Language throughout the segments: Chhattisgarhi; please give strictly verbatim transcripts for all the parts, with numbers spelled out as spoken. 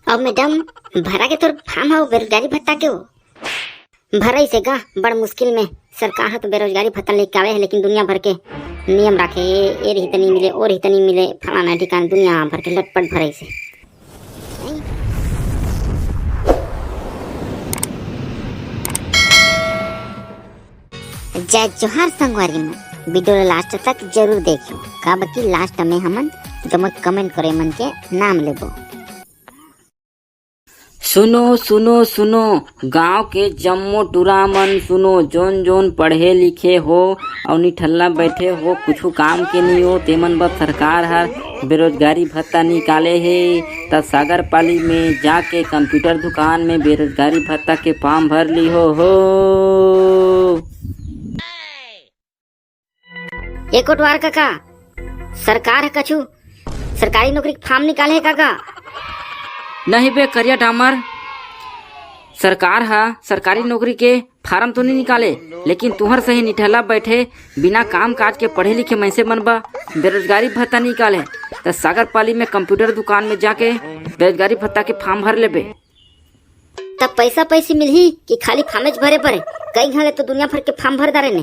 अब मैडम, भरा के तोर फार्म हो बेरोजगारी भत्ता के हो? भराइसे गा, बड़ मुश्किल में। सरकार ह तो बेरोजगारी भत्ता निकाले हे, लेकिन दुनिया भर के नियम राखे हे, ए रही तनी मिले, ओ रही तनी मिले, फलाना ठिकाना, दुनिया भर के लटपट भराइसे। जय जोहार संगवारी मन, वीडियो ला लास्ट तक जरूर देखियो, काबर कि लास्ट में हमन जम्मो कमेंट करे मन के नाम लेबो। सुनो, सुनो, सुनो, गांव के जम्मो टूरा मन सुनो, जोन जोन पढ़े लिखे हो अउ निठल्ला बैठे हो, कुछु काम के नहीं हो, तेमन बर सरकार हर बेरोजगारी भत्ता निकाले हे। त सागर पाली में जाके कंप्यूटर दुकान में बेरोजगारी भत्ता के फॉर्म भर ली हो, हो। ए कोटवार काका, सरकार ह कछु सरकारी नौकरी के फार्म निकाले हे का गा? नहीं बे करिया डामर, सरकार ह सरकारी नौकरी के फार्म तो नहीं निकाले, लेकिन तुहर सही निठला बैठे, बिना काम काज के पढ़े लिखे मनसे मन बा बेरोजगारी भत्ता निकाले। त सागर पाली में कंप्यूटर दुकान में जाके बेरोजगारी भत्ता के फार्म भर लेबे। तब पैसा पैसी मिलही कि खाली फार्मेच भरे पड़े? कई घाले तो दुनिया भर के फार्म भर डारे ने,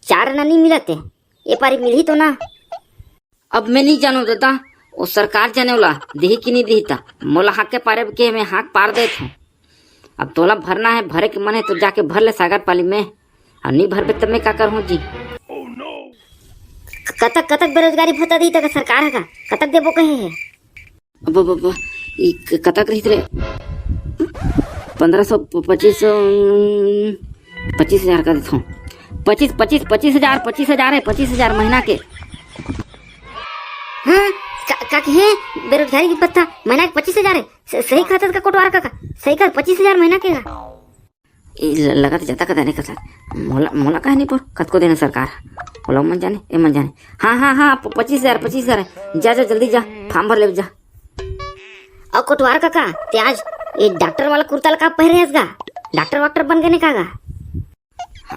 चार आना नहीं मिलते, ए पारी मिलही तो ना? अब मैं नहीं जानू दादा, वो सरकार जाने वाला दिही कि नहीं दिही ता। मोला हाके पारे के मैं हाक पार देत हूँ। अब तोला भरना है, भरे के मन है तो जाके भर ले सागर पाली में, और नहीं भरबे तब मैं का करहूँ जी? कतक, कतक बेरोजगारी भत्ता दिही तक सरकार है का? कतक देबो कहे है? अब, अब, अब, ई क-, कतक रहिस रे? पंद्रह सौ, प-, पच्चीस सौ, उम, पच्चीस हजार का देथों। पच्चीस, पच्चीस, पच्चीस हजार, पच्चीस हजार है, पच्चीस हजार महीना के। हाँ, का, का के है? बेरोजगारी के भत्ता महीना के पच्चीस हजार है। स-, सही कहत का कोटवार काका? सही कहत, पच्चीस हजार महीना के का? ए, ल-, लगत जाता कदा नहीं कसा। मोला, मोला काहे नहीं पर? कतको देना सरकार। ओला मन जाने, ए मन जाने। हाँ, हाँ, हाँ, प-, पच्चीस हजार, पच्चीस हजार है। जा, जा, जल्दी जा, फार्म भर ले जा। अउ कोटवार काका, ते आज ये डॉक्टर वाला कुर्ता ला का पहरे हस गा? डॉक्टर वाक्टर बन गए ने का गा?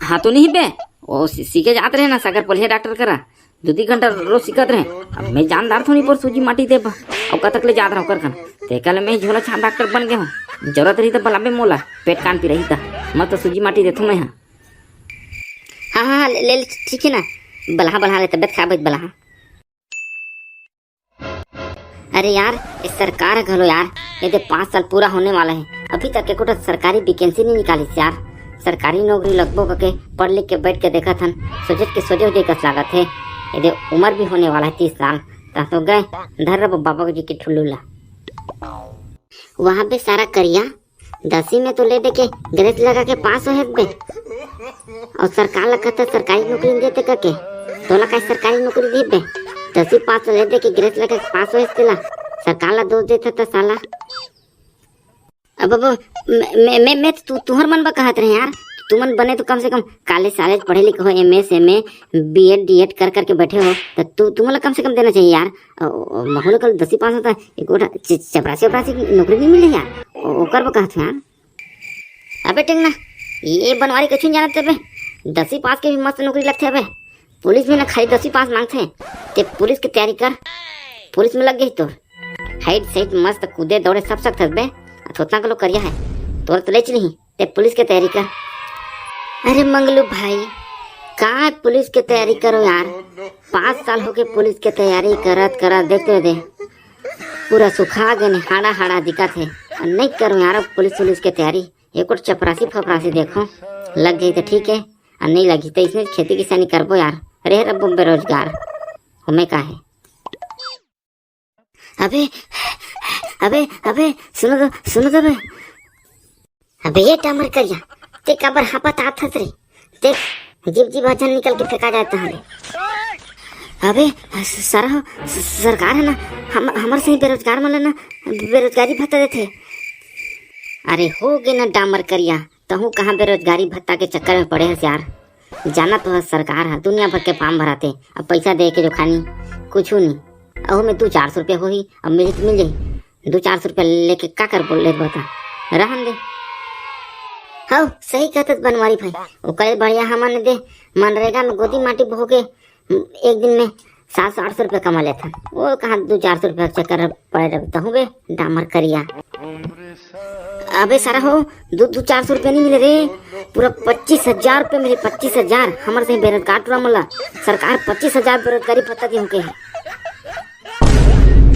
हाँ तो नहीं बे, वो सी-, सीखे जात रहे ना सागर पलिया डॉक्टर करा, दू तीन घंटा रोज सिखत रहे। अब मैं जानदार थोड़ी पर सूजी माटी देबा, अउ कतक ले जात रहा ओकर कन। तेकर ले मैं झोला छाप डॉक्टर बन गए हूँ। जरूरत रही तो बलाबे मोला, पेट कान पी रही था, मैं तो सूजी माटी देथूँ मैं हाँ। हाँ, हाँ, हाँ, ले, ले, ले, ठीक है ना, बलहा, बलहा ले, तबियत खराब है, बलहा। अरे यार, ये सरकार घलो यार, ये दे पाँच साल पूरा होने वाला है, अभी तक एको ठो सरकारी वैकेंसी नहीं निकालिस यार। सरकारी नौकरी लगबो करके पढ़ लिख के बैठ के देखत हन, सोचत के सोचे हो कस लागत है। ये दे उम्र भी होने वाला है तीस साल, ता तो गए धर रब बाबा जी की ठुल्लू ला। वहाँ पे सारा करिया दसवीं में तो ले दे के ग्रेस लगा के पास हो हेत बे। अउ सरकार ला कहता सरकारी नौकरी देते करके, तोला काहे सरकारी नौकरी दी बे? दसवीं पास ले दे के ग्रेस लगा के पास हो हेत तेला, सरकार ला दोष देता था साला। अब, अब मैं, मैं, मैं, मैं तो तु-, तुहर मन बा कहत रहे यार, तुमन बने तो कम से कम कॉलेज सालेज पढ़े लिखे हो, M S M A B Ed D Ed कर करके बैठे हो, तो तू तुमन ला कम से कम देना चाहिए यार। अ, अ, महू ला कल दसवीं पास होता है, एक गोठा च-, चपरासी उपरासी नौकरी नहीं मिले यार, ओ-, ओकर बर कहत हूँ यार। अबे टेंगना, ये बनवारी कछु नहीं जानत बे, दसवीं पास के भी मस्त नौकरी लगथे अबे। पुलिस में ना खाली दसवीं पास मांगथे, ते पुलिस की तैयारी कर, पुलिस में लग गई तोर। हाइट साइट मस्त, कूदे दौड़े सब सकथस बे, आ थोतना कलो करिया है, तोर तो ले चली। ते पुलिस के तैयारी कर। अरे मंगलू भाई, का पुलिस के तैयारी करो यार, पाँच साल होके पुलिस के तैयारी करत करत देखते दे पूरा सुखा गए ने, हाड़ा हाड़ा दिखत है। अउ नहीं करो यार अब पुलिस वुलिस के तैयारी, एक और चपरासी फपरासी देखो, लग जाई तो ठीक है, अउ नहीं लगी तो इसमें खेती किसानी करबो यार, रह रबो बेरोजगार, हमें का है। अबे, अबे, अबे, सुनो तो, सुनो तो बे। अबे ये डामर करिया, ते काबर हापत आत हस रे? देख, जीभ जीभ अजन निकल के फेंका जाता है। अबे स-, सारा हो, स-, सरकार है ना, हम, हमर सही बेरोजगार मन ला ना बेरोजगारी भत्ता देथे। अरे हो गे ना डामर करिया, तहूँ कहाँ बेरोजगारी भत्ता के चक्कर में पड़े हस यार। जाना तो हस सरकार ह दुनिया भर के फार्म भराथे, अब पैसा दे के जो खानी कुछू नहीं। अहू में दू चार सौ रुपया होही, अब मिली तो मिल जाही। दू चार सौ रुपया लेके का कर बोल ले बता, रहन दे। हव, सही कहत बनवारी भाई, ओकरे बढ़िया हमन दे मनरेगा में गोदी माटी बोह के एक दिन में सात सौ आठ सौ रुपया कमा लेथन। वो कहाँ दू चार सौ रुपया के चक्कर पड़े रहे, तहूँ बे डामर करिया। अबे सारा हो, दू दू चार सौ रुपया नहीं मिले रे, पूरा पच्चीस हजार रुपया मिले, पच्चीस हजार। हमर से बेरोजगार टूरा मन ला सरकार पच्चीस हजार बेरोजगारी भत्ता दे होके है।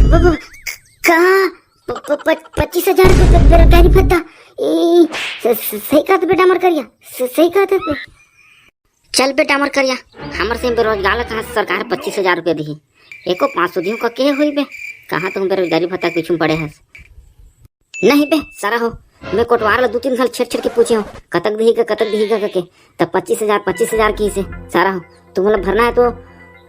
ब- ब- का प- प- प- पच्चीस हजार रुपया बे- बेरोजगारी भत्ता? ए, स- स- सही कहत बेटा हमर करिया, स- सही कहत बे। चल बेटा हमर करिया, हमर से बेरोजगार ला कहाँ से सरकार पच्चीस हजार रुपया दिही? एको पाँच सौ दिहूँ का के होई बे? कहाँ तुम बेरोजगारी भत्ता के पीछू में पड़े हस? नहीं बे सारा हो, मैं कोटवार ला दू तीन साल छेड़ छेड़ के पूछे हूँ, कतक दिही का, कतक दिही का करके, तब पच्चीस हजार, पच्चीस हजार की से सारा हो। तुम लोग भरना है तो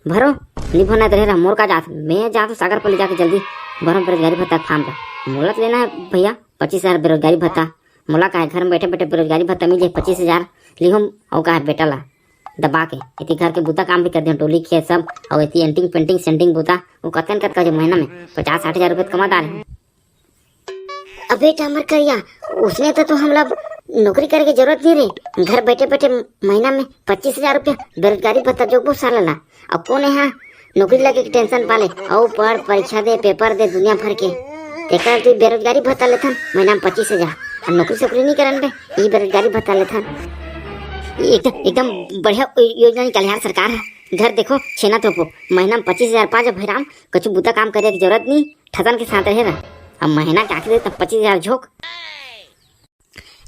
भरो, नहीं भरना है तो रहे रहा, मोर का जात, मैं जात हूँ सागर पर ले जाके जल्दी भरो बेरोजगारी भत्ता फार्म ला। मोला तो लेना है भैया पच्चीस हजार बेरोजगारी भत्ता। मोला का है, घर में बैठे बैठे बेरोजगारी भत्ता मिल जाए पच्चीस हजार, लिहूँ। और का है, बेटा ला दबा के एती घर के बुता काम भी कर दे, डोली खेत सब, और एती एंटिंग पेंटिंग सेंटिंग बुता, वो कतकन कतका जो महीना में पचास साठ हजार रुपये कमा डारे हूँ। अबे टामर करिया, उसने तो तू हमला नौकरी करे के जरूरत नहीं रे। घर बैठे बैठे महीना में पच्चीस हजार रुपया बेरोजगारी भत्ता जोगबो साला ला। अब कौन है नौकरी लगे के टेंशन पाले? अउ पढ़, परीक्षा दे, पेपर दे, दुनिया भर के। तेकर तू बेरोजगारी भत्ता लेथन, महीना में पच्चीस हजार। अब नौकरी सोकरी नहीं करन बे, ये बेरोजगारी भत्ता लेथन। ये एकदम, एकदम बढ़िया योजना निकाले यार सरकार है। घर देखो, छेना थोपो, महीना में पच्चीस हजार पा जा भाई राम, कछु बुता काम करे के जरूरत नहीं, ठतन के साथ रहे रहा। अब महीना के आखिरी तक पच्चीस हजार झोंक।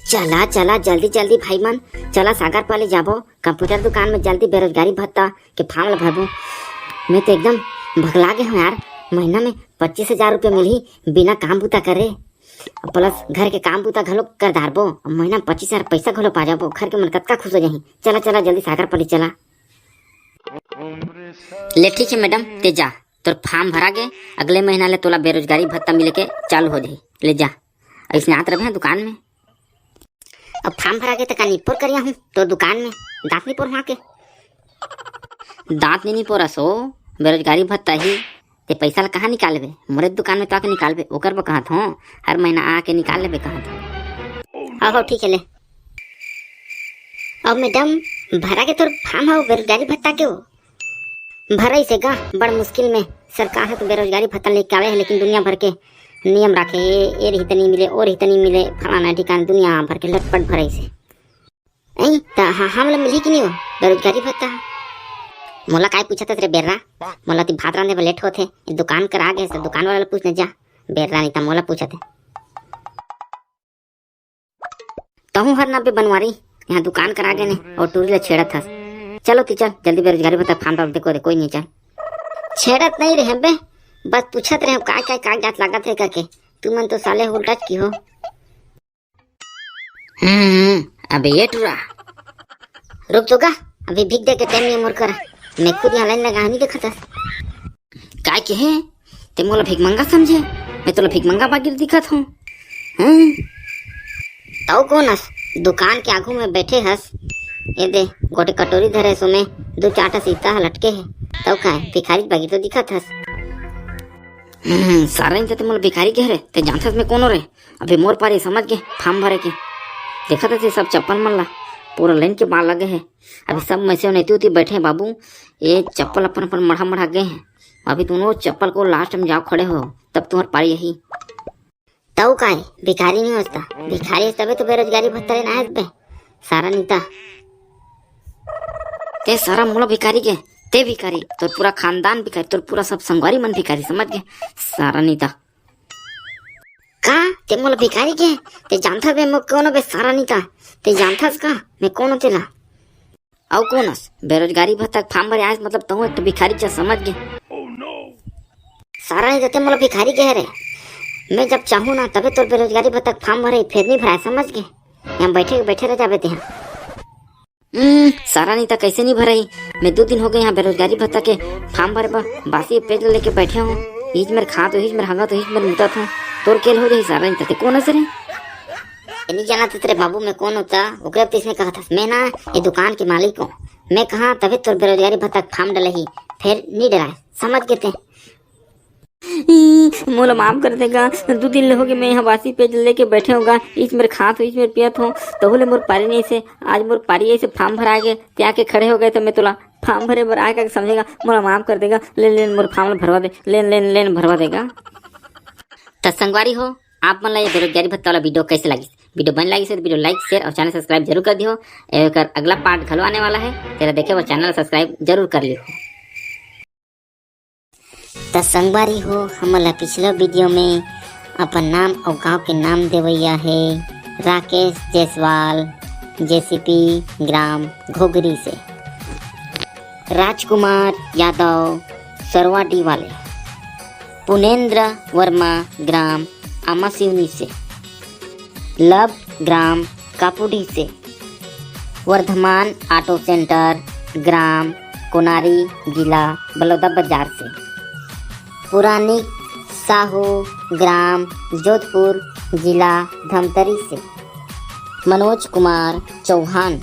चला, चला, जल्दी, जल्दी भाई मन, चला सागर पाली जाबो, कंप्यूटर दुकान में जल्दी बेरोजगारी भत्ता के फार्म ला भरबो। मैं तो एकदम भगला गे हूँ यार, महीना में पच्चीस हजार रुपया मिलही बिना काम बुता करे, और प्लस घर के काम बुता घलो कर डारबो, और महीना में पच्चीस हजार पैसा घलो पा जाबो, घर के मन कतका खुश हो जाही। चला, चला, जल्दी सागर पाली चला। ले ठीक है मैडम, ते जा, तोर फार्म भरा गे, अगले महीना ले तोला बेरोजगारी भत्ता मिले के चालू हो जाही। ले जा, अइसने आत रहे दुकान में। अब फार्म भरा गे त का निपोर करिया हूँ तोर दुकान में, दांत निपोर हुआ के। दांत नहीं निपोरस हो, बेरोजगारी भत्ता ही। ते पैसा ला कहाँ निकालबे? मोरे दुकान में तो आके निकालबे, ओकर बर कहत हूँ, हर महीना आके निकाल लेबे कहत हूँ। हाँ, हाँ, ठीक है, ले। अब मैडम, भरा गे तोर फार्म हो बेरोजगारी भत्ता के हो? भरई से गा, बड़ मुश्किल में सरकार ह तो बेरोजगारी भत्ता लेके आवे है, लेकिन दुनिया भर के नियम राखे, ए, ए रही तनी मिले, ओ रही तनी मिले, फलाना ठिकाना दुनिया भर के लटपट भरई से। ऐ, त ह-, हमला मिलही कि नहीं हो बेरोजगारी भत्ता? मोला काय पूछत हस रे बेर्रा? मोला ती भात रांधे बर लेट होथे, ए दुकान कर आ गे, त दुकान वाला ला पूछ न जा, बेर्रा नहीं त मोला पूछत है। तहूँ हर नब्बे बनवारी, यहाँ दुकान करा गे ने, और टूरी ला छेड़त हस। चलो ती चल, जल्दी बेरोजगारी भत्ता फार्म डाल दे, को दे, कोई नहीं चल। छेड़त नहीं रहे बे, बस पूछत रहे, काय काय कागजात लागत है करके। तू मन तो साले उल्टा की हो। हम्म, अबे ये टूरा। रुक तो गा, अभी भीख दे के टाइम नहीं मोर करा। मैं खुद यहाँ लाइन लगा नहीं देखत हस। काय के हे? ते मोला भिखमंगा समझे? मैं तोला भिखमंगा बागिर दिखत हूँ। हैं? तौ कौन हस? दुकान के आगू में बैठे हस। ये दे, गोटे कटोरी धरे सो में दू चार ठा सीता ह लटके हे। तौ काय, भिखारी बागिर तो दिखत हस। हम्म, सारा इन ते मोला भिखारी कहे रे, ते जानथस मैं कोनो रे? अबे मोर पारी समझ के, फार्म भरे के। देखत हस सब चप्पल मन ला, पूरा लाइन के बाहर लगे हे। अभी सब में से उन्हें उती बैठे हैं बाबू, ये चप्पल अपन अपन मढ़ा मढ़ा गए हैं। अभी दोनों चप्पल को लास्ट में जाओ खड़े हो, तब तुम्हार पारी यही। तऊ काय भिखारी नहीं होता, भिखारी होता बे तो बेरोजगारी भत्ता लेना है बे, सारा नीता। ते सारा मोला भिखारी के, ते भिखारी, तोर पूरा खानदान भिखारी, तोर पूरा सब संगवारी मन भिखारी, समझ गए? सारा नीता। का ते मोला भिखारी के? ते जानथस बे मोर कोनो बे सारा नीता? ते जानथस का मैं कोनो तेला? अउ कोनस बेरोजगारी भत्ता के फार्म भरे आयस, मतलब तहूँ एक तो भिखारी चा, समझ गे? सारा नीता ते मोला भिखारी कहे रे। मैं जब चाहूँ ना तबे तोर बेरोजगारी भत्ता के फार्म भरे, फेर नहीं भराए, समझ गे? यहाँ बैठे बैठे रह जाबे ते। हम्म, सारा नीता कैसे नहीं भराई? मैं दो दिन हो गए यहाँ बेरोजगारी भत्ता के फार्म भरे बर बासी पेज लेके बैठे हूँ। इच मेर खात हो, इच मेर हंगत हो, इच मेर मुतत हो। तोर केल हो जाही सारा नीता, ते कोन हस रे? ए नहीं जानत तेरे बाबू मैं कोन होता, ओकरे अब तइसने कहत हस। मैं ना ये दुकान के मालिक हूँ। मैं कहाँ तबे तोर बेरोजगारी भत्ता के फार्म डलही, फेर नहीं डराए, समझ गे ते। ई, मोला माफ कर देगा। दू दिन ले होगे मैं यहाँ बासी पेज लेके बैठे होगा। इच मेर खात हो, इच मेर पियत हो, तहू ले मोर पारी नहीं से। आज मोर पारी ऐसे फार्म भरा गे, ते आके खड़े हो गए तो मैं तोला फार्म भरे बर आए का समझेगा। मोला माफ कर देगा। लेन लेन मोर फार्म ला भरवा दे, लेन लेन लेन भरवा देगा। त संगवारी हो, आप मन ला ये बेरोजगारी भत्ता वाला वीडियो कैसे लगिस? वीडियो बने लगिस हे तो वीडियो like, share और channel subscribe जरूर कर दिहो। एकर अगला part घलो आने वाला है, तेला देखे बर channel subscribe जरूर कर लिहो। त संगवारी हो, हमन ला पिछला वीडियो में अपन नाम अउ गांव के नाम देवैया हे राकेश जायसवाल, जेसीपी, ग्राम घोघरी से, राजकुमार यादव सरवाडी वाले, पुनेंद्र वर्मा ग्राम आमासिवनी से, लव ग्राम कापुडी से, वर्धमान ऑटो सेंटर ग्राम कोनारी जिला बलौदाबाजार से, पुरानिक साहू ग्राम जोधपुर जिला धमतरी से, मनोज कुमार चौहान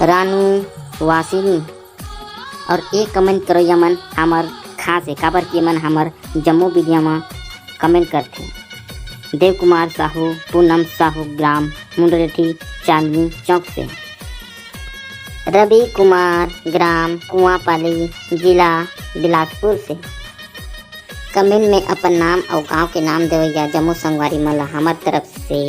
रानू वासिनी। और ये comment करोइया मन हमर खास हे, काबर कि ये मन हमर जम्मो वीडियो म comment करथे। देव कुमार साहू, पूनम साहू, ग्राम मुंडरेठी, चांदनी चौक से। रवि कुमार, ग्राम कुआंपाली, जिला बिलासपुर से। comment में अपन नाम अउ गांव के नाम देवैया जम्मो संगवारी मन ला हमर तरफ से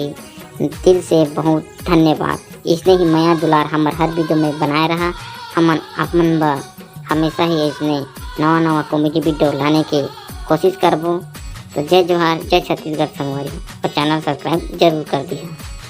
दिल से बहुत धन्यवाद। इसने ही मया दुलार हमर हर वीडियो में बनाए रहा। हमन आप मन बर हमेशा ही इसने नवा नवा comedy वीडियो लाने के कोशिश करबो। तो जय जोहार, जय छत्तीसगढ़ संगवारी, और channel subscribe जरूर कर दिहा।